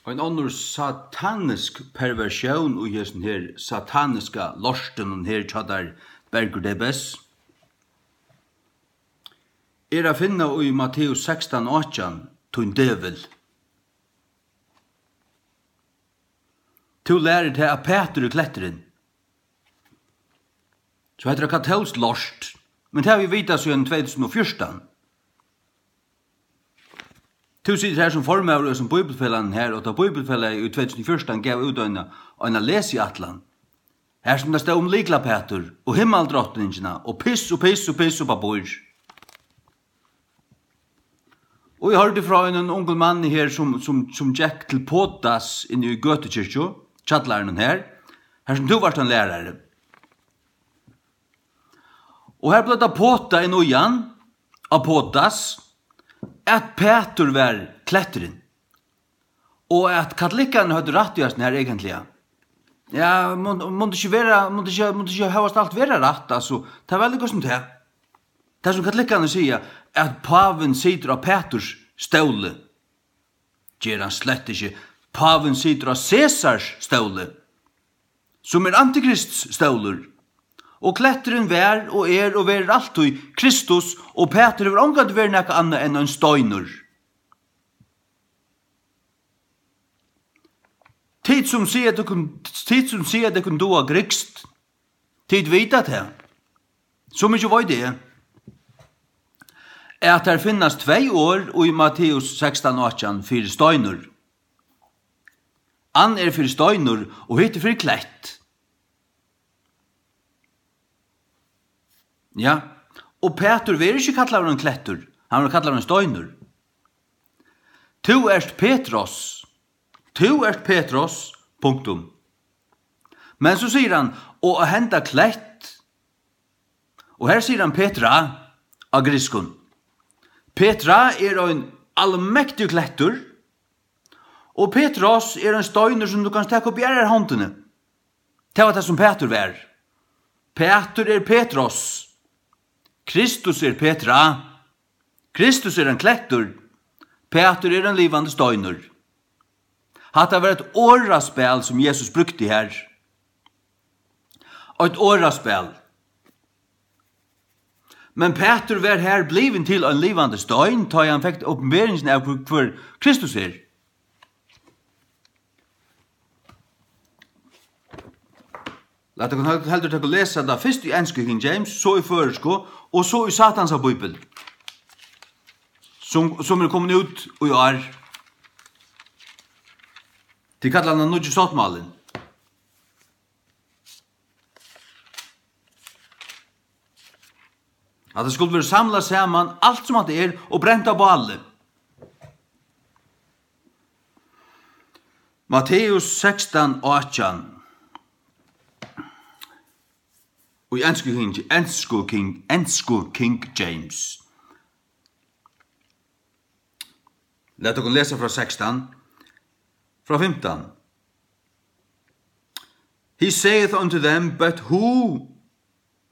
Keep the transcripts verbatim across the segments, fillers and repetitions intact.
Ein onnur satanisk perversión í hesum her sataniska lortinum her hjá tær, Bergur Debes, er at finna í Matteus sekstan átjan, tín djevul. Tú lærir tað, at Pætur er kletturin. So hetta er katólskt lort, men tað hava vit vitað síðan tvey túsund og fjúrtan. Tú situr her sum formaður í hesum bíbliufelagnum her, og tá bíbliufelagið í tvey túsund og fjúrtan gav út eina, eina lesiætlan, har sum tað stóð um Lyklapætur og himmaldrotningina og piss og piss og piss og pappír. Og eg hoyrdi frá einum ungum manni her, sum, sum, sum gekk til Potas inn í Gøtukirkju, kjallaranum her, har sum tú vart ein lærari. Og her bleiv tað potað inn í hann, á Potas, at Pætur var kletturin. Og at katolikkarnir høvdu rætt í hasum her eigentliga. Ja, mun-, mundi ikki vera, mundi ikki, mundi ikki hóast alt vera rætt, altso, tað var líka sum tað. Tað sum katolikkarnir siga, at pávin situr á Pæturs stóli, ger hann slett ikki. Pávin situr á Cæsars stóli, sum er antikrists stólur. Og kletturin var og er og verður altíð Kristus, og Pætur hevur ongantíð verið nakað annað enn ein steinur. Tit sum siga, at tykkum, tit sum siga, at tykkum dámar grikskt, tit vita tað. So mikið veit eg, at har finnast tvey orð í Matteus sekstan átjan fyri steinur. Ein er fyri steinur, og hitt er fyri klett. Ja, og Pætur verður ikki kallaður ein klettur, hann verður kallaður ein steinur. Tú ert Petros, tú ert Petros, punktum. Men so sigur hann, og á henda klett, og her sigur hann Petra á grikskum. Petra er ein almektigur klettur, og Petros er ein steinur sum tú kanst taka upp í aðrari hondini. Tað var tað, sum Pætur var. Pætur er Petros. Kristus er Petra. Kristus er ein klettur. Pætur er ein livandi steinur. Hatta var eitt orðaspæl, sum Jesus brúkti her. Eitt orðaspæl. Men Pætur var her blivin til ein livandi stein, tá ið hann fekk opinberingina av, hvør, hvør Kristus er. Lat okkum hel-, heldur taka og lesa tað fyrst í ensku King James, so í føroysku, og so í Satans Bíbel, sum, sum er komin út í ár. Tit kalla hana Nýggi Sáttmálin. At tað skuldi verið samlað saman, alt sum hatta er, og brent á báli. Matteus sekstan átjan. Og í ensku King, ensku King, ensku King James. Lat okkum lesa frá sekstan, frá fimtan. He saith unto them, "But who,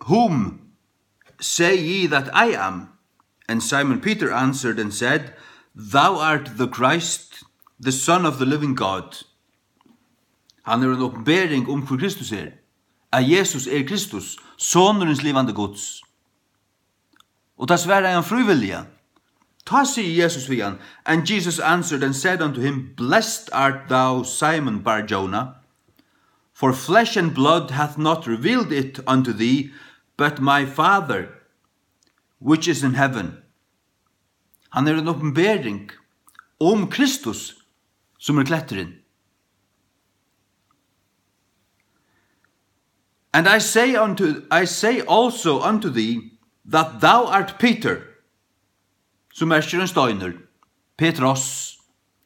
whom say ye that I am?" And Simon Peter answered and said, "Thou art the Christ, the Son of the living God." Hann er ein opinbering um, hvør Kristus er, at Jesus er Kristus, sonur hins livandi Guds. Og tað svaraði hann frívilliga. Tá sigur Jesus við hann, and Jesus answered and said unto him, "Blessed art thou, Simon Bar Jonah, for flesh and blood hath not revealed it unto thee, but my Father, which is in heaven." Hann er ein opinbering um Kristus, sum er kletturin. "And I say unto, I say also unto thee, that thou art Peter," sum merkir ein steinur, Petros,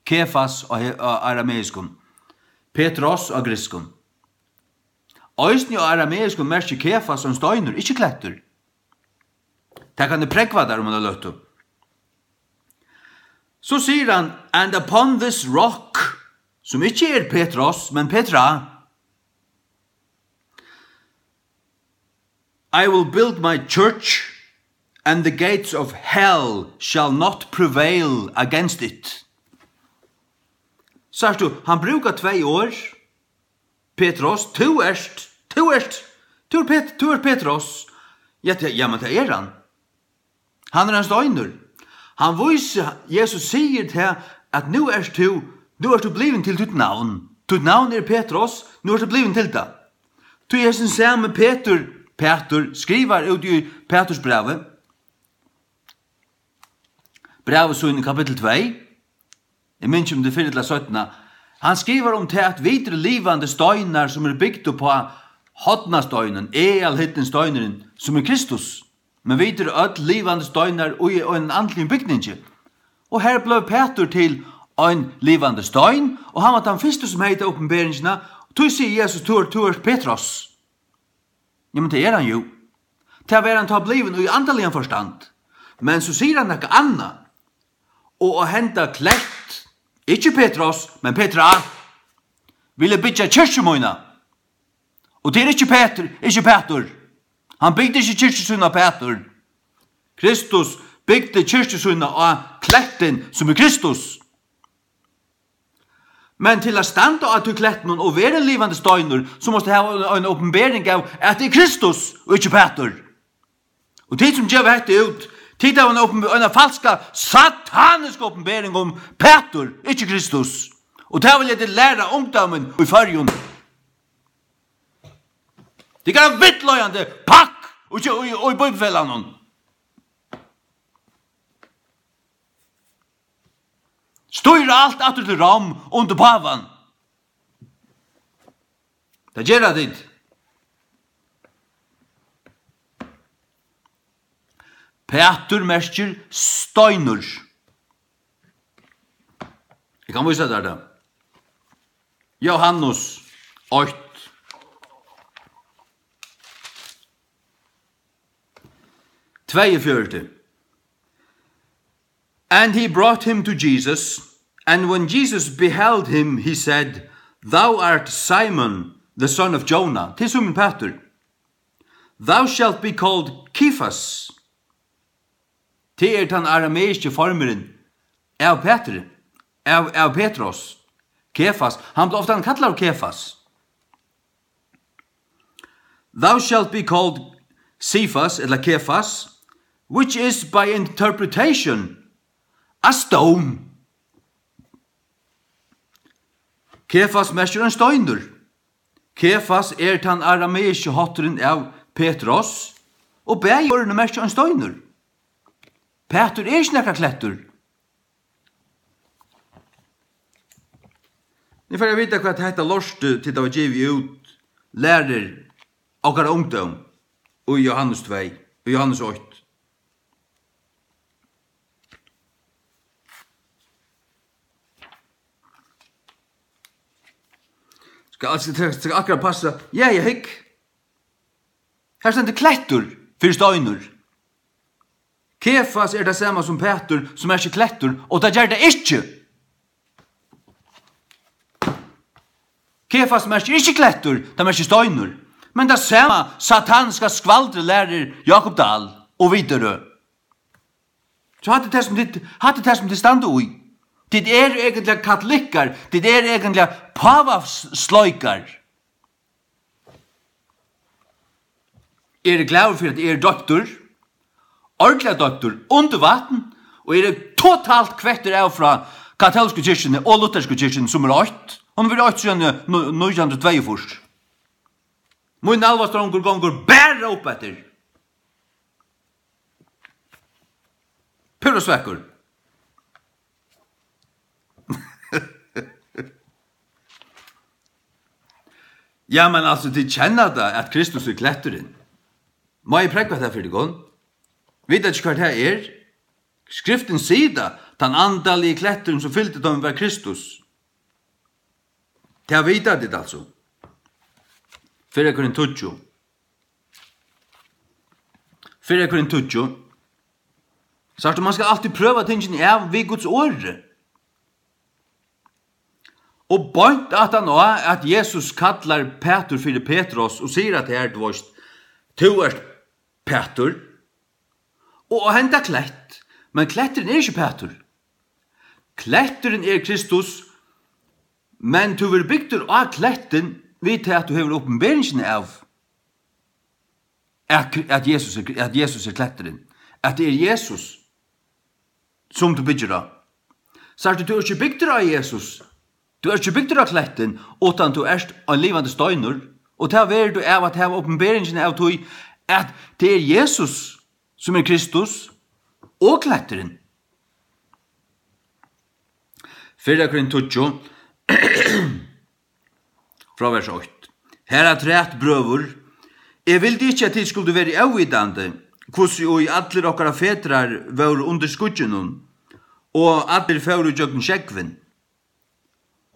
Kefas á he-, á arameiskum, Petros á grikskum. Eisini á arameiskum merkir Kefas ein steinur, ikki klettur. Tað kann eg prógva tær um eina løtu. So sigur hann, "And upon this rock," sum ikki er Petros, men Petra, "I will build my church, and the gates of hell shall not prevail against it." Sært tú, hann brúkar tvey orð. Petros, tú ert, tú ert, tú ert Pet-, tú ert Petros. Ja, tað, ja, men tað er hann. Hann er ein steinur. Hann vísir, Jesus sigur tað, at nú ert tú, nú ert tú blivin til títt navn. Títt navn er Petros, nú ert tú blivin til tað. Tí hesin sami Petur, Petur skrivar út í Peturs brævi, brævi sín í kapittul tvey, eg minnist um tað er fyrr ella seinni, hann skrivar um tað, at vit eru livandi steinar, sum eru bygd upp á hornasteinin, aðalhyrningssteinurin, sum er Kristus. Men vit eru øll livandi steinar í einum andligum bygningi. Og her bleiv Petur til ein livandi stein, og hann var tann fyrsti, sum hevði ta uppenberingina. Tí sigur Jesus, tú ert, tú ert Petros. Ja, men tað er hann jú. Tað var hann tá blivin í andaligan forstand. Men so sigur hann nakað annað. Og á henda klett, ikki Petros, men Petra, vil eg byggja kirkju mína. Og tað er ikki Petur, ikki Petur. Hann bygdi ikki kirkju sína á Petur. Kristus bygdi kirkju sína á klettin, sum er Kristus. Men til at standa á tí klettinum og vera ein livandi steinur, so mást tú hava ein, ein uppenbering av, at tað er Kristus og ikki Petur. Og tit sum geva hetta út, tit hava eina open-, eina falska, sataniska uppenbering um Petur, ikki Kristus. Og tað vil eg til læra ungdómin í Føroyum. Tit gera villleiðandi pakk og ikki í, í bíbliufelagnum. Stýra alt aftur til Rom undir pávan. Tað gera tit. Petur merkir steinur. Eg kann vísa tær tað. Jóhannes eitt. Tveyogfjøruti. And he brought him to Jesus, and when Jesus beheld him, he said, "Thou art Simon, the son of Jonah." Tað er Simon Petur. "Thou shalt be called Cephas." Tað er tann arameiski formurin av Petri, av, av Petros. Kefas, hann bleiv ofta kallaður Kefas. "Thou shalt be called Cephas," ella Kefas, "which is by interpretation a stone." Kefas merkir ein steinur. Kefas er tann arameiski hátturin av Petros, og bæði orðini merkja ein steinur. Petur er ikki nakar klettur. Nú fari eg at vita, hvat hetta lortið, tit hava givið út, lærir okkara ungdóm í Jóhannes tvey, í Jóhannes eitt. Skal, skal, skal akkurát passa. Ja, ja, hygg. Her stendur klettur fyri steinur. Kefas er tað sama sum Petur, sum merkir klettur, og tað ger tað ikki. Kefas merkir ikki klettur, tað merkir steinur. Men tað sama sataniska skvaldrið lærir Jákup Dahl og Widerøe. So hatta er tað, sum tit, hatta er tað, sum tit standa í. Tit eru eigentliga katolikkar, tit eru eigentliga pávasleikar. Eg eri glaður fyri, at eg eri doyptur, ordiliga doyptur, undir vatn, og eg eri totalt kvektur av frá katólsku kirkjuni og luthersku kirkjuni, sum er eitt. Hon hevur verið eitt síðan, eh, nú-, nítjan hundrað og tveyogfýrs. Mín nalvastrongur gongur bara upp eftir. Púra svekkur. Ja, men altso, tit kenna tað, at Kristus er kletturin. Má eg prógva tað fyri tykkum? Vita tit ikki, hvat tað er? Skriftin sigur tað, tann andaligi kletturin, sum fylgdi teimum, var Kristus. Tað vita tit altso. Fyrra Korint tíggju. Fyrra Korint tíggju. Sært tú, man skal altíð prøva tingini av við Guds orði. Og beint aftan á, at Jesus kallar Petur fyri Petros og sigur at her, tú veist, tú ert Petur, og á henda klett, men kletturin er ikki Petur. Kletturin er Kristus, Men tú verður bygdur á klettin við tað, at tú hevur opinberingina av, at, at Jesus er, at Jesus er kletturin, at tað er Jesus, sum tú byggir á. Sært tú, tú ert ikki bygdur á Jesus, tú ert ikki bygdur á klettin, uttan tú ert ein livandi steinur, og tað verður tú av at hava opinberingina av tí, at tað er Jesus, sum er Kristus, og kletturin. Fyrra Korint tíggju, frá vers eitt. Harafturat, brøður, eg vildi ikki, at tit skuldu verið óvitandi, hvussu í allir okkara fedrar vóru undir skýggjunum, og allir fóru gjøgnum sjógvin,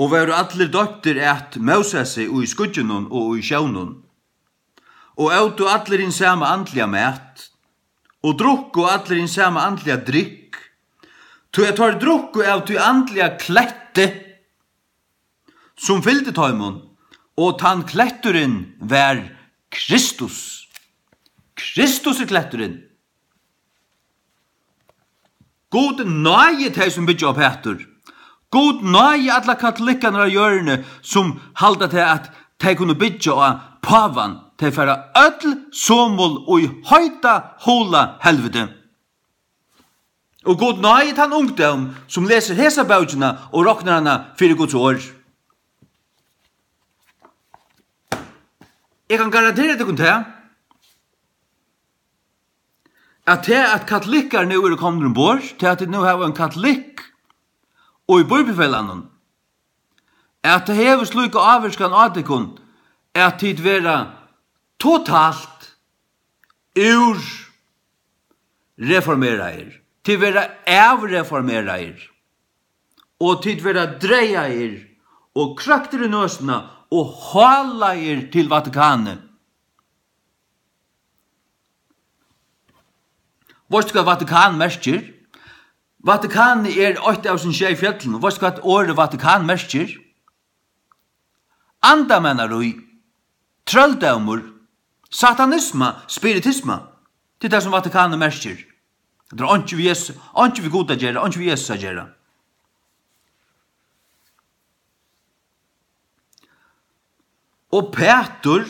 og vóru allir doyptir at Mósesi í skýggjunum og í sjónum, og ótu allir hin sama andliga mat, og drukku allir hin sama andliga drykk, tí at teir drukku av tí andliga kletti, sum fylgdi teimum, og tann kletturin var Kristus. Kristus er kletturin. Gud náði tey, sum byggja á Pætur. Gud náði allar katolikkarnar á jørðini, sum halda tað, at tey kunnu byggja á pávan. Tey fara øll somul í heita hula helviti. Og Gud náði tann ungdóm, sum lesur hesa bókina og roknar hana fyri Guds orð. Eg kann garantera tykkum tað, at tað, at katolikkar nú eru komnir umborð, tað, at tit nú hava ein katolikk í bíbliufelagnum, at tað hevur slíka ávirkan á tykkum, at tit verða totalt úr reformeraðir, tit verða avreformeraðir, og tit verða dregaðir og kroyktir í nøsina og hálaðir til Vatikanið. Veitst tú, hvat Vatikan merkir? Vatikanið er eitt av sum sjey fjøllunum. Veitst tú, hvat orðið Vatikan merkir? Andamænarí, trølldómur, satanisma, spiritisma. Tað er tað, sum Vatikanið merkir. Tað er einki við Jesus, einki við Gud at gera, einki við Jesus at gera. Og Pætur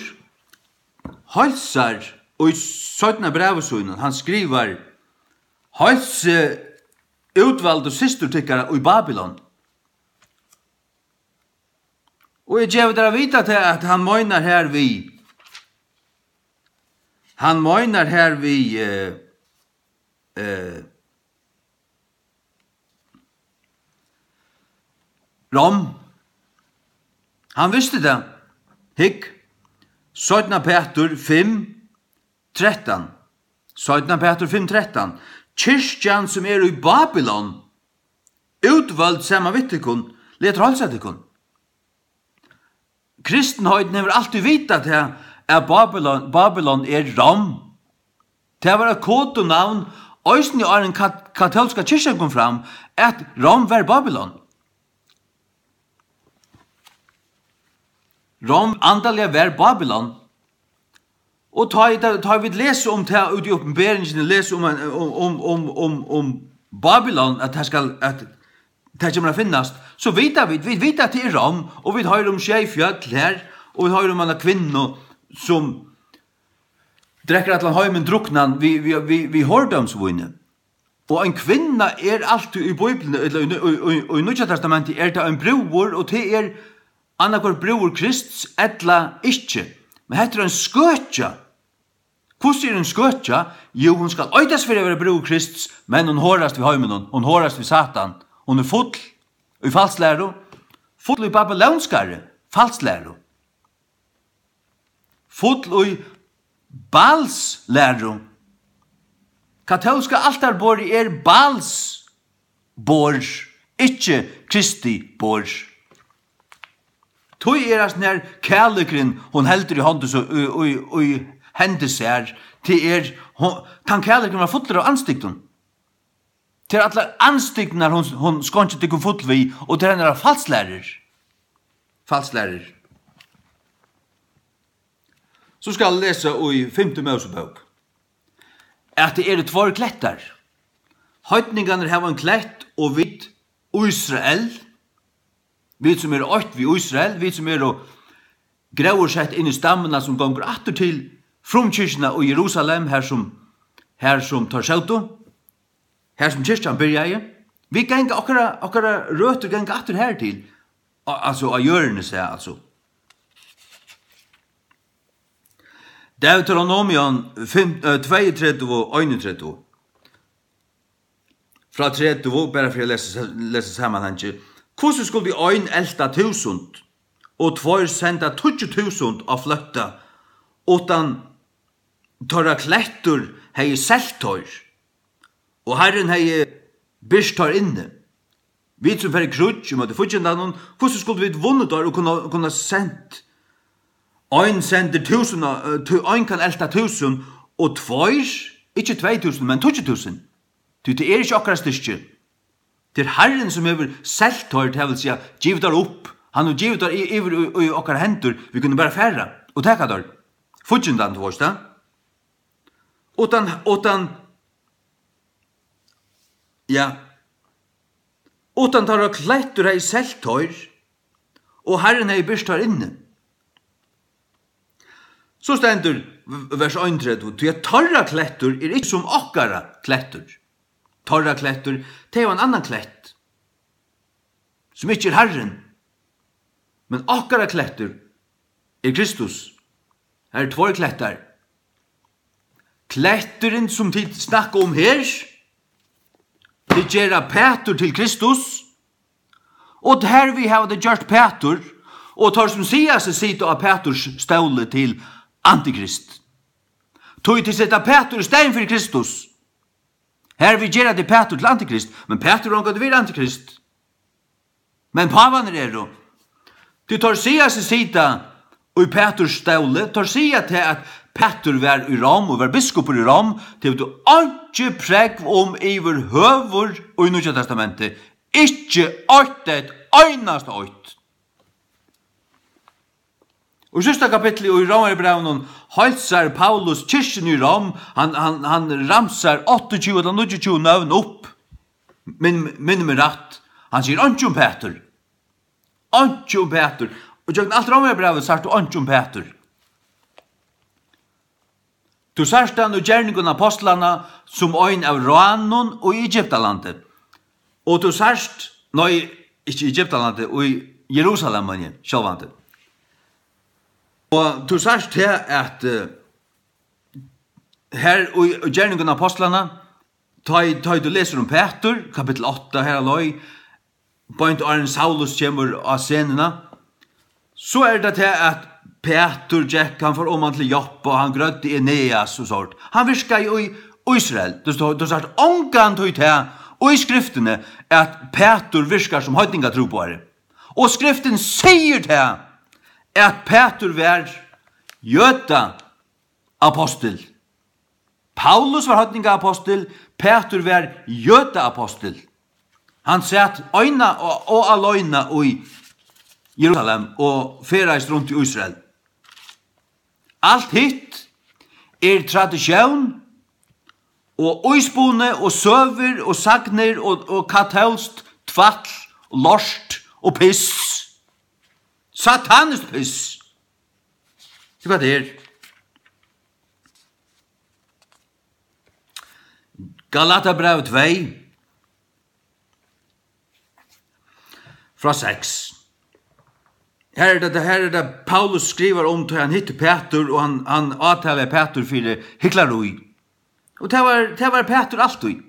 heilsar í seinna brævi sínum, hann skrivar: Heilsið útvaldu systur tykkara í Babylon. Og eg gevi tær at vita tað, at hann meinar her við, hann meinar her við, eh, eh, Rom. Hann visti tað. Hygg, seinna Pætur fimm trettan. Seinna Pætur fimm trettan. Kirkjan, sum er í Babylon, útvøld saman við tykkum, letur heilsa tykkum. Kristinheitin hevur altíð vitað tað, at Babylon, Babylon er Rom. Tað var eitt kodenavn, eisini áðrenn kat-, katólska kirkjan kom fram, at Rom var Babylon. Rom andaliga var Babylon. Og tá, tá, tá vit lesa um tað úti í Opinberingini, lesa um, um, um, um, um, um Babylon, at tað skal, at tað kemur at finnast, so vita vit, vit vita, at tað er Rom, og vit hoyra um sjey fjøll her, og vit hoyra um eina kvinnu, sum drekkur allan heimin druknan við, við, við, við hordómsvíni. Og ein kvinna er altíð í Bíbliuni, ella í, í, í, í Nýggja Testamenti, er tað ein brúður, og tað er annaðhvørt brúður Krists ella ikki. Men hetta er ein skøkja. Hvussu er ein skøkja? Jú, hon skal eitast fyri at vera brúður Krists, men hon horast við heiminum, hon horast við Satan. Hon er full í falslæru, full í babylonskari falslæru. Full í Baals læru. Katólska altarborðið er Baals borð, ikki Kristi borð. Tí er hasin her kærleikurin, hon heldur í hondini, so í, í, í hendi sær, tað er, hon, tann kærleikurin var fullur av andstygdum. Tað er allar andstygdirnar, hon, hon skonkir tykkum full við, og tað er hennara falslærur. Falslærur. So skal eg lesa í fimtu Mósebók, at tað eru tveir klettar. Heidningarnir hava ein klett, og vit, Ísrael, Vit sum eru eitt við Ísrael, vit sum eru gróðursett inn í stammuna sum gongur aftur til frumkirkjuna í Jerusalem, har sum, har sum teir sótu, har sum kirkjan byrjaði. Vit ganga, okkara, okkara røtur ganga aftur har til, al-, altso á jørðini, seg, altso. Deuteronomion fimm, eh, tveyogtretivu og einogtretivu. Frá tretivu, bara fyri at lesa, lesa samanhangi. Hvussu skuldi ein elta túsund, og tveir senda tíggju túsund á flótta, uttan teirra klettur hevði selt teir, og Harrin hevði byrt teir inni? Vit sum fara í kríggj ímóti fíggindanum, hvussu skuldu vit vunnið teir og kunna, kunna sent? Ein sendir túsund, eh, tú-, ein kann elta túsund, og tveir, ikki tvey túsund, men tíggju túsund. Tí tað er ikki okkara styrki. Tað er Harrin, sum hevur selt teir, tað vil siga, givið teir upp. Hann hevur givið teir y-, yvir í, í okkara hendur. Vit kunnu bara fara og taka teir. Fíggindan, tú veist tað. Uttan, uttan, ja. Uttan teirra klettur hevði selt teir, og Harrin hevði byrt teir inni. So stendur v-, vers einogtretivu, tí at teirra klettur er ikki sum okkara klettur. Teirra klettur, tey hava ein annan klett, sum ikki er Harrin. Men okkara klettur er Kristus. Har eru tveir klettar. Kletturin, sum tit snakka um her, tit gera Pætur til Kristus, og harvið hava tit gjørt Pætur, og teir, sum siga seg sita á Pæturs stóli, til antikrist. Tí tit seta Pætur í staðin fyri Kristus. Harvið gera tit Pætur til antikrist, men Pætur er ongantíð verið antikrist. Men pávarnir eru. Tí teir siga seg sita í Pæturs stóli, teir siga tað, at Pætur var í Rom og var biskupur í Rom, tað hevur tú einki prógv um yvirhøvur í Nýggja Testamenti. Ikki eitt, eitt einasta eitt. Og í síðsta kapitli í Rómarbrævinum heilsar Paulus kirkjuni í Rom, hann, hann, hann ramsar áttaogtjúgu ella níggjuogtjúgu nøvn upp, minn-, minnir meg rætt. Hann sigur einki um Pætur. Einki um Pætur. Og gjøgnum alt Rómarbrævið sært tú einki um Pætur. Tú sært hann í Gerningum Ápostlanna sum ein av ráðnum í Egyptalandi. Og tú sært, nei, ikki Egyptalandi, í Jerusalem, meini eg, sjálvandi. Og tú sært her, at, eh, her í, í Gerningum Ápostlanna, tá ið, tá ið tú lesur um Pætur, kapittul átta, her á leið, beint áðrenn Saulus kemur á scenuna, so er tað tað, at Pætur gekk, hann fór oman til Joppa, og hann grøddi Eneas og sort. Hann virkaði í Ísrael. Tú stóð, tú sært ongantíð tað í skriftini, at Pætur virkar sum heidningatrúboðari. Og skriftin sigur tað, at Pætur var jøda apostul. Paulus var heidningaapostul, Pætur var jødaapostul. Hann sat eina og, og aleina í Jerusalem og ferðaðist runt í Ísrael. Alt hitt er tradisjón og íspunnið og søgur og sagnir og, og katólskt tvætl og lort og piss. Sataniskt piss. Tú, hvat er? Galatabræv tvey, frá seks. Her er tað, her er tað Paulus skrivar um, tá hann hittir Pætur, og hann, hann átalar Pætur fyri hyklarí. Og tað var, tað var Pætur altíð.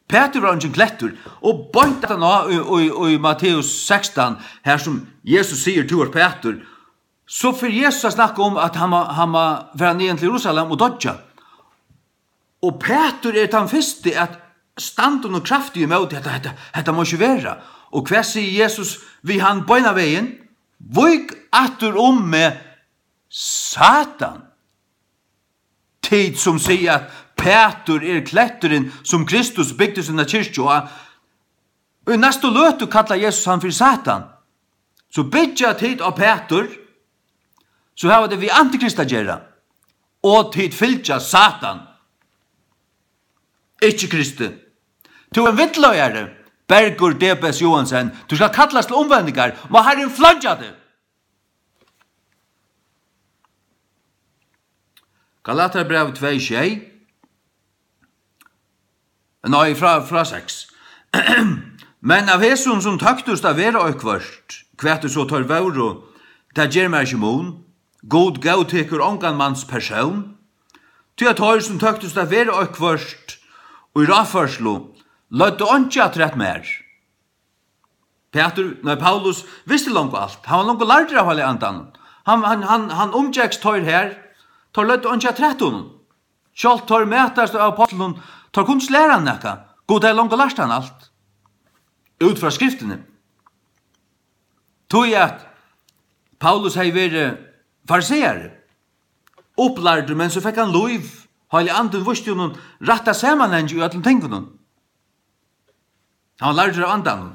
Pætur var eingin klettur, og beint aftan á í, í, í Matteus sekstan, har sum Jesus sigur, "Tú ert Pætur", so fer Jesus at snakka um, at hann má, hann má fara niðan til Jerusalem og doyggja. Og Pætur er tann fyrsti at standa honum kraftigt ímóti, "Hetta, hetta, hetta má ikki vera." Og hvat sigur Jesus við hann beinanvegin? "Vík aftur um meg, Satan." Tit sum siga, at Pætur er kletturin, sum Kristus bygdi sína kirkju á, í næstu løtu kallar Jesus hann fyri Satan. So byggja tit á Pætur, so hava tit við antikrist at gera, og tit fylgja Satan, ikki Kristi. Tú ert ein villleiðari. Bergur Debes Johansen, tú skal kallast til umvendingar, má Harrin fleingja teg. Galatiabrævið tvey sjey. Nei, frá, frá seks. Men av hesum, sum tóktust at vera eitthvørt, hvat ið so teir vóru, tað ger mær ikki mun. Gud góðtekur ongan mans persón, tí at teir, sum tóktust at vera eitthvørt í ráðførslu, løgdu einki afturat mær. Pætur, nei, Paulus visti longu alt. Hann var longu lærdur av Heilaga Andanum. Hann, hann, hann, hann umgekst teir her. Teir løgdu einki afturat honum. Sjálvt teir mætastu av ápostlunum, teir kundu ikki læra hann nakað. Gud hevði longu lært hann alt. Út frá skriftini. Tí at Paulus hevði verið fariseari, upplærdur, men so fekk hann lív. Heilagi Andin vísti honum rætta samanhangin í øllum tingunum. Hann var lærdur av Andanum.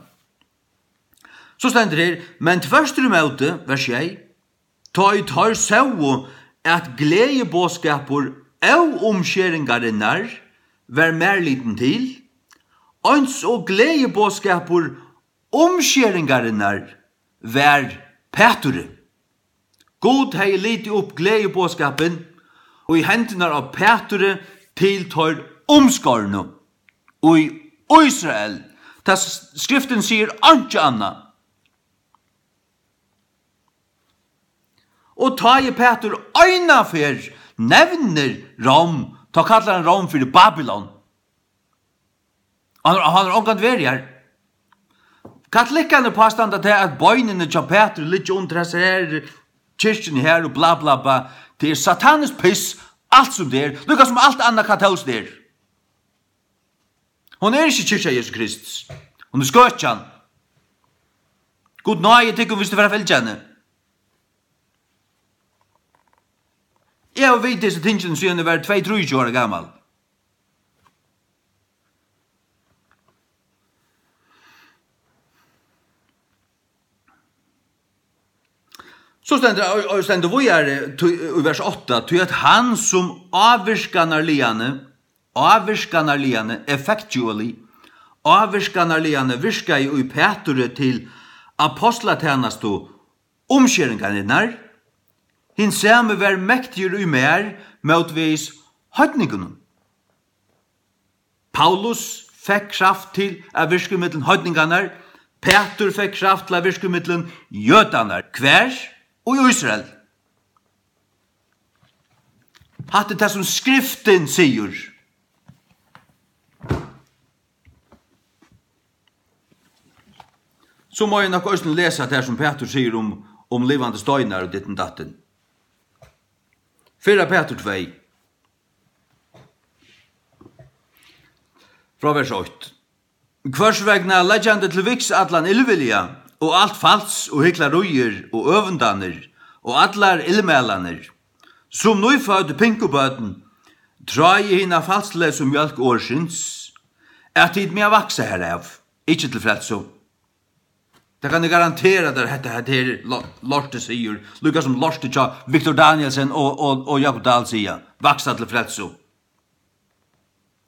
So stendur her, men tvørturímóti, vers sjey, tá ið teir sóu, at gleðiboðskapur óumskeringarinnar var mær litin til, eins og gleðiboðskapur umskeringarinnar var Pæturi. Gud hevði litið upp gleðiboðskapin í hendurnar á Pæturi til teir umskornu í Ísrael. Tað s-, skriftin sigur einki annað. Og tá ið Pætur eina ferð nevnir Rom, tá kallar hann Rom fyri Babylon. Hann, hann er ongantíð verið her. Katolikkarnir pástanda tað, at beinini hjá Pæturi liggja undir hesar her kirkjuni her og bla, bla, bla. Tað er satanisk piss, alt sum tað er. Líka sum alt annað katólskt er. Hon er ikki kirkja Jesu Krists. Hon er skøkjan. Gud náði tykkum, viss tit fara at fylgja henni. Eg havi vitað hesi tingini, síðan eg var tvey, trýogtjúgu ára gamal. So stendur, og, og stendur víðari, tí, í vers átta, tí at hann sum ávirkanarligani, ávirkanarligani, effectually, ávirkanarligani virkaði í Pæturi til ápostlatænastu umskeringarinnar, hin sami var mektigur í mær mótvegis heidningunum. Paulus fekk kraft til at virka ímillum heidningarnar. Pætur fekk kraft til at virka ímillum jødarnar. Hvar? Í Ísrael. Hatta er tað, sum skriftin sigur. So má eg nokk eisini lesa tað, sum Pætur sigur um, um livandi steinar og ditten datten. Fyrra Pætur tvey. Frá vers eitt. Hvørs vegna leggjandi til viks allan illvilja og alt fals og hyklaríir og øvundanir og allar illmælanir, sum nýfødd pinkubørn tráið hina falsleysu mjólk orðsins, at tit mega vaksa herav, ikki til frelsu. Tað kann eg garantera tær, hetta, hetta her lo-, lortið sigur, líka sum lortið hjá Victor Danielsen og, og, og Jakob Dahl siga, vaksa til frelsu.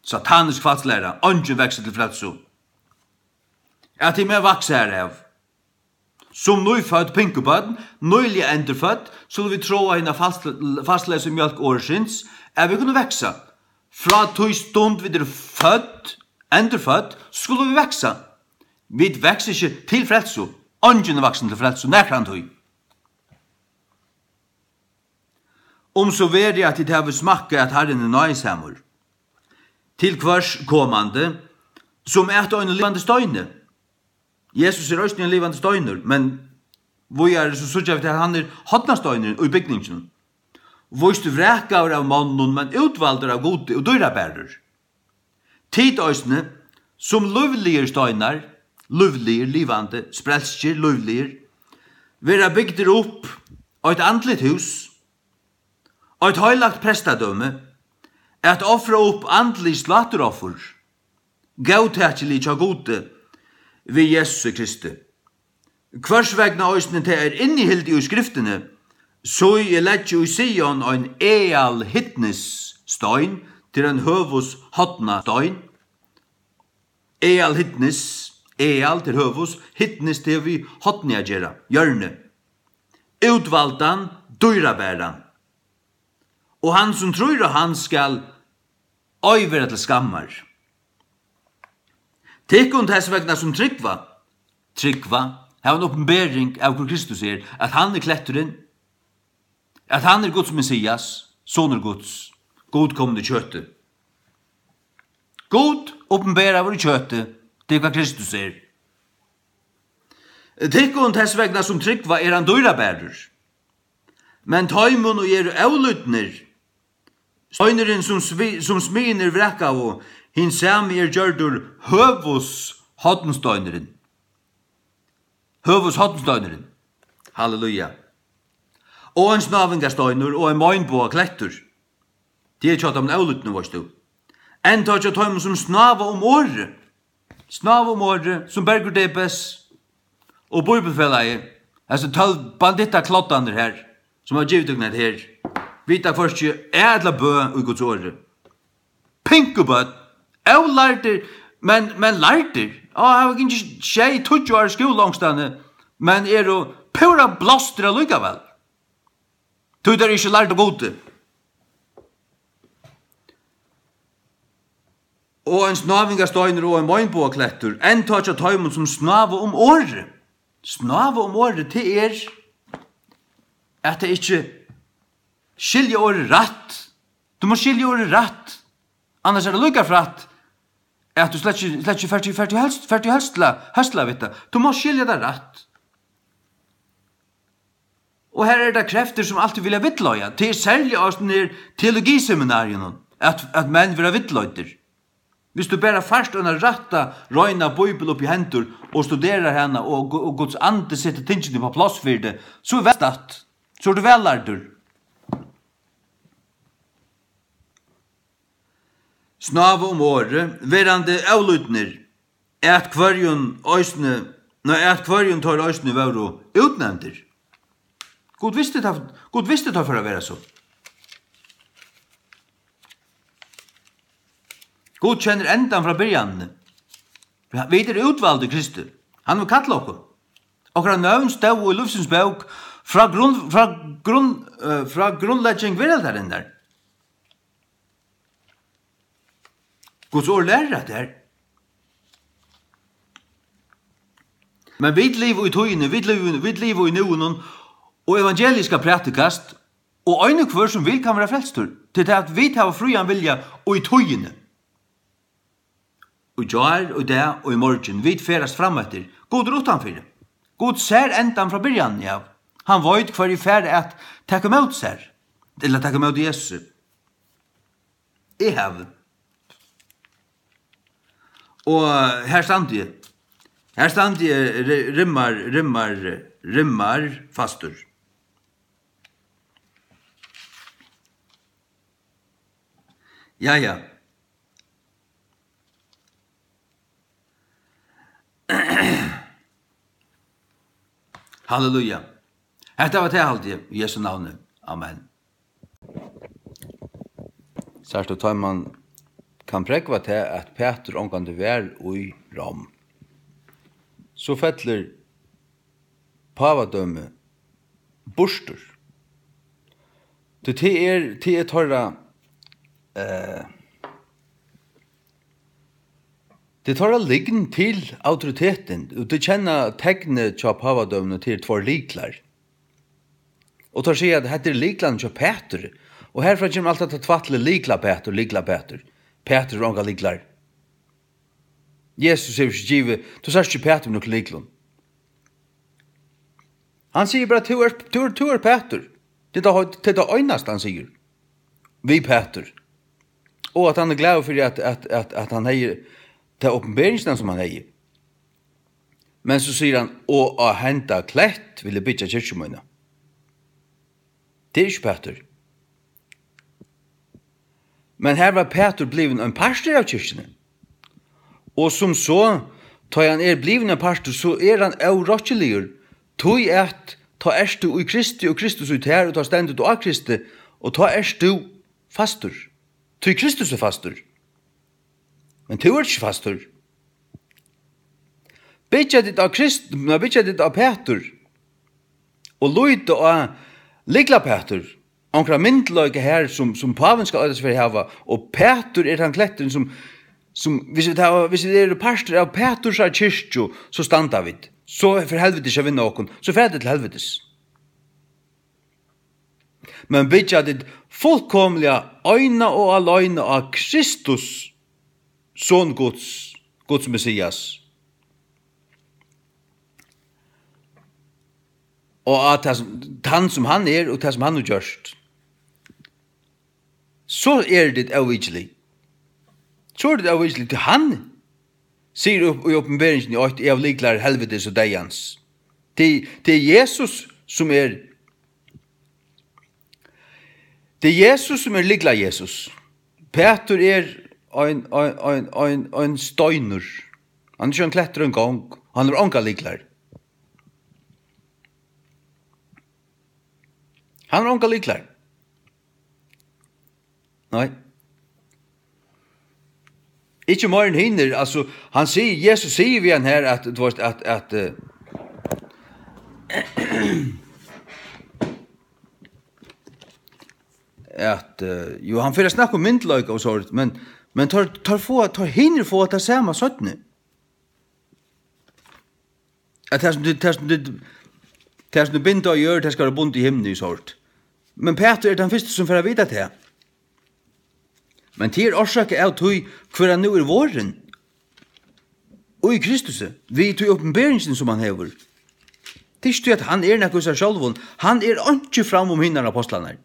Satanisk falslæra, eingin veksur til frelsu. At tit mega vaksa herav. Sum nýfødd pinkubørn, nýliga endurfødd, skulu vit tráa hina fals-, falsleysu mjólk orðsins, at vit kunnu vaksa. Frá tí stund vit eru fødd, endurfødd, skulu vit vaksa. Vit vaksa ikki til frelsu. Eingin er vaksin til frelsu, nakrantíð. Um so verið, at tit hava smakkað, at Harrin er náðisamur, til hvørs komandi, sum at einum livandi steini. Jesus er eisini ein livandi steinur, men víðari so síggja vit, at hann er hornasteinurin í bygninginum. Víst vrakaður av monnum, men útvaldur av Gudi og dýrabarur. Tit eisini, sum lívligir steinar, lívligir, livandi, spelskir, lívligir, verða bygdir upp eitt andligt hús, eitt heilagt prestadømi, at ofra upp andlig sláturoffur, góðtakilig hjá Gudi við Jesusi Kristi. Hvørs vegna eisini tað er innihildið í skriftini: "Sí, eg leggi í Sion ein ealhyrnis stein, tað er ein høvuðshornastein." Ealhyrnis, Eal til høvus, hidnist hevur við horni at gera, hjørni. Útvaldan, dýrabæran. Og hann, sum trýr á hann, skal ei vera til skammar. Tykkum tess vegna, sum trúgva, trúgva, hava eina opinbering av, hvør Kristus er, at hann er kletturin, at hann er Guds Messias, sonur Guds, Gud komin í kjøti. Gud opinberaður í kjøti, tað er, hvat Kristus er. Tykkum tess vegna, sum trúgva, er hann dýrabærur. Men teimum, ið eru ólýdnir, steinurin, sum svi-, sum smiðirnir vrakaðu, hin sami er gjørdur høvuðshornsteinurin. Høvuðshornsteinurin. Halleluja. Og ein snávingarsteinur og ein meinboga klettur. Tað er hjá teimum ólýdnu, veitst tú. Enntá hjá teimum, sum snáva um orðið. Snáva um orðið, sum Bergur Debes og Bíbliufelagið, hasi tólv bandittarkloddarnir her, sum hava givið tykkum hetta her, vita hvørki æ ella bø í Guds orði. Pinkubørn, ólærdir, men, men lærdir. Á, hava gingið sjey, tíggju ár í skúla onkrastaðni, men eru púra blástir allíkavæl. Tí teir eru ikki lærd av Gudi. Og ein snávingarsteinur og ein meinbogaklettur, enntá hjá teimum, sum snáva um orðið. Snáva um orðið, tað er, at tey ikki skilja orðið rætt. Tú mást skilja orðið rætt, annars er tað líka frætt, at tú slett ikki, slett ikki fert í, fert í høsl-, fert í høsla, høsla við tað. Tú mást skilja tað rætt. Og her eru tað kreftir, sum altíð vilja villleiða. Tað er serliga á hesum her teologiseminariunum, at, at menn verða villleiddir. Viss tú bara fært eina rætta, reina bíbel upp í hendur og studerar hana, og Gu-, og Guds andi setir tingini upp á pláss fyri teg, so er væl statt. So ert tú væl lærdur. Snáva um orðið, verandi ólýdnir, at hvørjum eisini, nei, at hvørjum teir eisini vóru útnevndir. Gud visti tað, Gud visti tað fór at vera so. Gud kennir endan frá byrjanini. Vit eru útvaldir Kristi. Hann hevur kallað okkum. Okkara nøvn stóðu í lívsins bók frá grunn-, frá grunn-, eh, frá grundlegging veraldarinnar. Guds orð lærir at tað er. Men vit liva í tíðini, vit liva, vit liva í núinum, og evangeliið skal prædikast, og ein og hvør sum vil kann vera frelstur. Til tað at vit hava frían vilja í tíðini. Í gjár, í dag og í morgin, vit ferðast fram eftir. Gud er uttanfyri. Gud sær endan frá byrjanini av. Hann veit, hvørji fara at taka ímóti sær, ella taka ímóti Jesusi. Eg havi. Og her standi eg. Her standi eg, ri-, rimmar, rimmar, rimmar fastur. Ja, ja. Halleluja. Hetta var tað, haldi eg, í Jesu navni. Amen. Sært tú, tá man kann prógva tað, at Pætur ongantíð var í Rom, so fellur pávadømi burtur. Tí tað er, tað er teirra, eh, tað er teirra lygn til autoritetin, og tey kenna teknið hjá pávadøminum, tað er tveir lyklar. Og teir siga, at hetta er lyklarnir hjá Pætur. Og herfrá kemur alt hetta tvætlið, lykla-Pætur, lykla-Pætur. Pætur hevur ongar lyklar. Jesus hevur ikki givið, tú sært ikki Pætur við nøkrum lyklum. Hann sigur bara, tú ert, tú ert, tú ert Pætur. Tað er tað, tað er tað einasta, hann sigur við Pætur. Og at hann er glaður fyri, at, at, at, at hann hevði ta opinberingina, sum hann hevði. Men so sigur hann, og á henda klett vil eg byggja kirkju mína. Tað er ikki Pætur. Men her var Pætur blivin ein partur av kirkjuni. Og sum so, tá hann er blivin ein partur, so er hann órokkiligur. Tí at tá ert tú í Kristi, og Kristus í tær, og tá stendur tú á Kristi, og tá ert tú fastur. Tí Kristus er fastur. Men tú ert ikki fastur. Byggja tit á Krist, nei, byggja tit á Pætur og líta á Lykla-Pætur, onkra myndugleika her, sum, sum pávin skal øðrast fyri at hava, og Pætur er tann kletturin, sum, sum, hvis vit hava, hvis vit eru partur av Pætursar kirkju, so standa vit. So fer helviti ikki at vinna okkum, so fara tit til helvitis. Men byggja tit fullkomiliga eina og aleina á Kristus, Son Guds, Guds Messias. Og á tað sum, tann sum hann er, og tað sum hann hevur gjørt, so eru tit óvitilig. So eru tit óvitilig, tí hann sigur upp, í Opinberingini eitt, "Eg havi lyklar helvitis og deyðans." Tað, tað er Jesus, sum er, tað er Jesus, sum er lykla-Jesus. Pætur er ein, ein, ein, ein, ein steinur. Hann er ikki ein klettur eingong. Hann hevur ongar lyklar. Hann hevur ongar lyklar. Nei. Ikki meir enn hinir, altso, hann sigur, Jesus sigur við hann her, at, tú veitst, at, at, eh, at, eh, jú, hann fer at snakka um myndugleika og sovorðið, men, men teir, teir fáa, teir hinir fáa tað sama seinni. At tað sum tit, tað sum tit, tað sum tit binda á jørð, tað skal vera bundið í himni, sovorðið. Men Pætur er tann fyrsti, sum fer at vita tað. Men tað er orsakað av tí, hvør hann nú er vorðin í Kristusi, við tí opinberingini, sum hann hevur. Tað er ikki tí, at hann er nakað í sær sjálvum. Hann er einki fram um hinar ápostlarnar.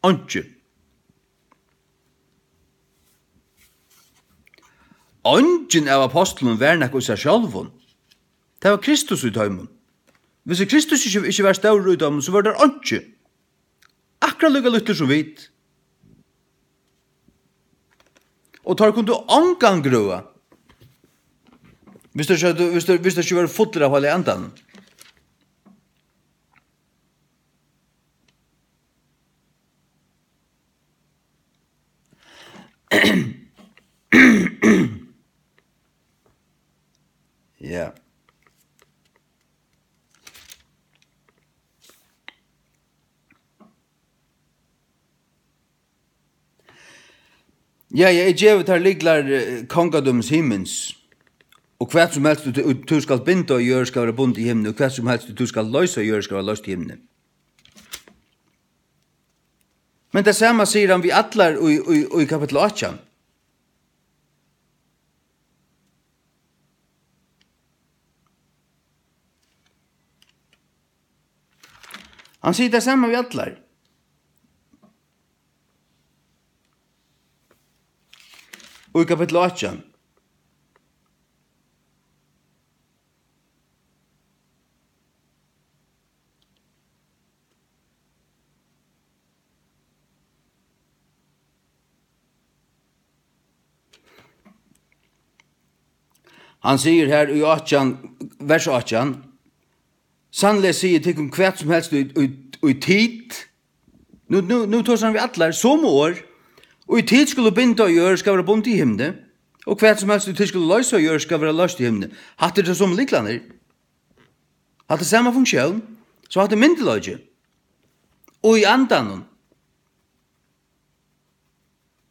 Einki. Eingin av ápostlunum var nakað í sær sjálvum. Tað var Kristus í teimum. Hvis Kristus ikki, ikki var stórur í teimum, so vóru teir einki. Akkurát líka lítlir sum vit. Og teir kundu ongan grøða, hvis teir ikki, hvis teir, hvis teir ikki vóru fullir av Heilaga Andanum. Ja. Ja, ja, eg gevi tær lyklar, eh, kongadømis himins. Og hvat sum helst tú, tú skalt binda á jørð, skal vera bundið í himni, og hvat sum helst tú skalt loysa á jørð, skal vera loyst í himni. Men tað sama sigur hann við allar í, í, í kapittul átjan. Hann sigur tað sama við allar. Og í kapittul átjan. Hann sigur her í átjan, vers átjan: "Sanniliga sigi eg tykkum, hvat sum helst í, í, í tit," nú, nú, nú tosar hann við allar, somu orð, "í tit skulu binda á jørð, skal vera bundið í himni, og hvat sum helst í tit skulu loysa á jørð, skal vera loyst í himni." Hatta er tað somu lyklarnir. Hatta er sama funktión, so hatta er myndugleiki. Og í andanum.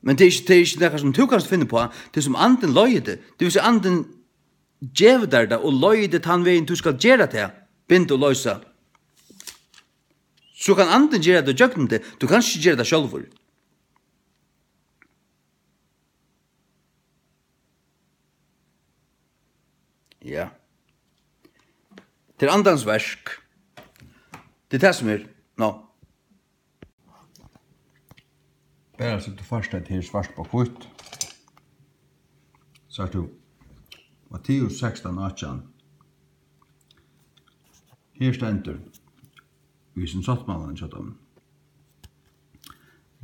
Men tað er ikki, tað er ikki nakað, sum tú kanst finna uppá. Tað er, sum Andin leiðir teg. Tað vil siga, Andin gevur tær tað og leiðir teg tann vegin, tú skalt gera tað. Binda og loysa. So kann Andin gera tað gjøgnum teg. Tú kanst ikki gera tað sjálvur. Ja. Tað er Andans verk. Tað er tað, sum er. Ná. Bara so tú fært tað her svart á hvítt. Sært tú, Matteus sekstan átjan. Her stendur, í hesum sáttmálanum hjá teimum: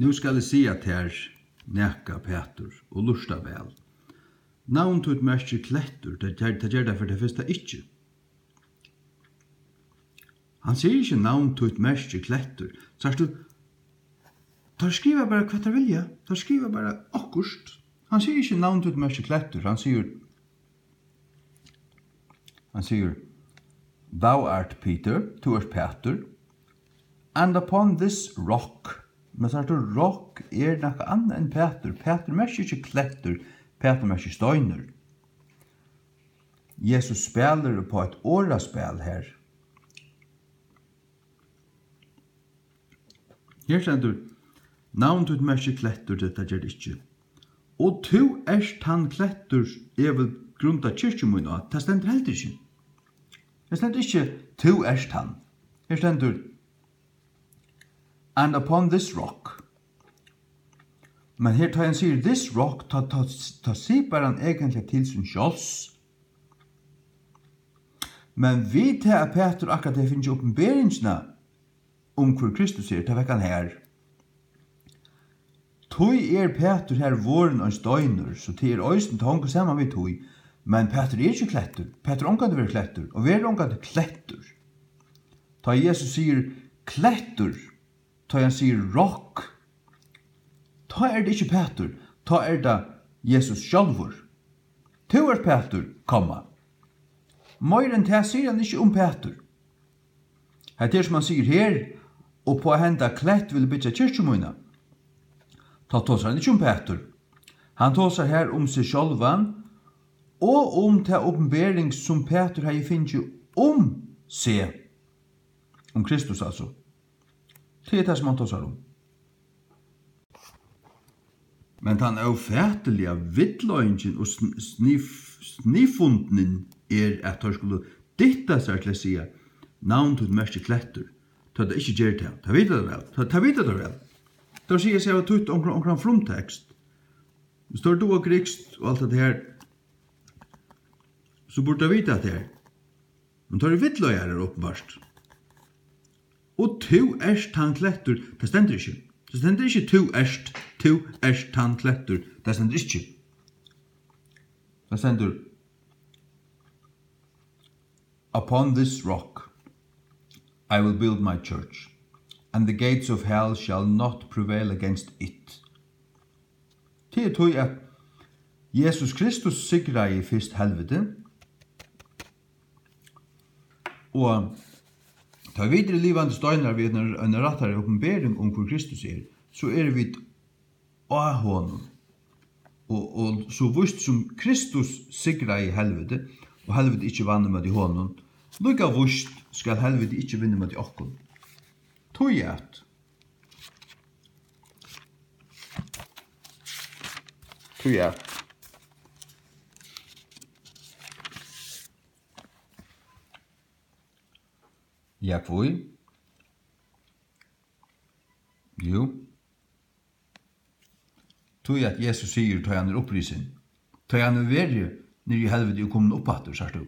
"Nú skal eg siga tær nakað, Pætur, og lurta væl. Navn títt merkir klettur, tað ger, tað ger tað fyri tað fyrsta ikki." Hann sigur ikki: "Navn títt merkir klettur." Sært tú, teir skriva bara, hvat teir vilja. Teir skriva bara okkurt. Hann sigur ikki: "Navn títt merkir klettur." Hann sigur: Hann sigur, "Thou art Peter", tú ert Pætur, "and upon this rock", men sært tú, rock er nakað annað enn Pætur. Pætur merkir ikki klettur, Pætur merkir steinur. Jesus spælir upp á eitt orðaspæl her. Her stendur, "Navn títt merkir klettur", tað, tað ger tað ikki. "Og tú ert tann klettur, eg vil grunda kirkju mína á." Tað stendur heldur ikki. Her stendur ikki, "Tú ert hann." Her stendur, "And upon this rock." Men her, tá hann sigur "this rock", tá, tá, tá sipar hann eigentliga til sín sjálvs. Men við tað, at Pætur akkurát hevur fingið opinberingina um, hvør Kristus er, tað fekk hann her. Tí er Pætur her vorðin ein steinur, so tað er eisini, tað hongur saman við tí. Men Pætur er ikki klettur. Pætur er ongantíð verið klettur, og verður ongantíð klettur. Tá Jesus sigur klettur, tá hann sigur rock, tá er tað ikki Pætur, tá er tað Jesus sjálvur. "Tú ert Pætur", komma. Meira enn tað sigur hann ikki um Pætur. Hetta er, sum hann sigur her, "Upp á henda klett vil eg byggja kirkju mína." Tá tosar hann ikki um Pætur. Hann tosar her um seg sjálvan og um ta opinbering, sum Pætur hevði fingið um seg, um Kristus, altso. Tað er tað, sum hann tosar um. Men tann ófatiliga villleiðingin og sn-, snif-, sniðfundnin er, at teir skulu dytta sær til at siga, "Navn títt merkir klettur", tá tað ikki ger tað. Tað vita teir væl. Tað, tað vita teir væl. Teir siga seg hava týtt onkran, onkran frumtekst. Viss teir duga grikskt og alt hetta her, so burdu teir vita hetta her. Men teir eru villleiðarar, openbart. "Og tú ert tann klettur", tað stendur ikki. Tað stendur ikki, "Tú ert, tú ert tann klettur", tað stendur ikki. Tað stendur, "Upon this rock I will build my church, and the gates of hell shall not prevail against it." Tað er tí, at Jesus Kristus sigraði fyrst helviti, og tá vit eru livandi steinar við eini, eini rættari opinbering um, hvør Kristus er, so eru vit á honum. Og, og so víst sum Kristus sigraði helviti, og helviti ikki vann ímóti honum, líka víst skal helviti ikki vinna ímóti okkum. Tí at, tí at. Ja, hví? Jú. Tí at Jesus sigur, tá hann er upprisin, tá hann hevur verið niðri í helviti og komin upp aftur, sært tú.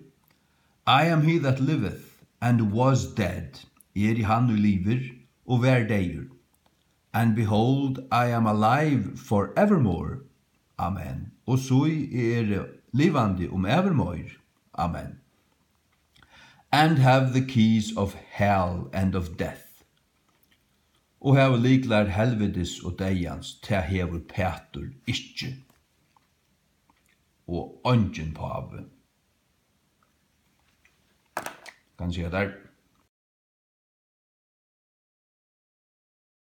"I am he that liveth and was dead." Eg eri hann, ið livir og var deyður. "And behold, I am alive forevermore." Amen. Og sí, eg eri livandi um ævir meir. Amen. "And have the keys of hell and of death." Og havi lyklar helvitis og deyðans, tað hevur Pætur ikki. Og eingin pávi. Kann siga tær,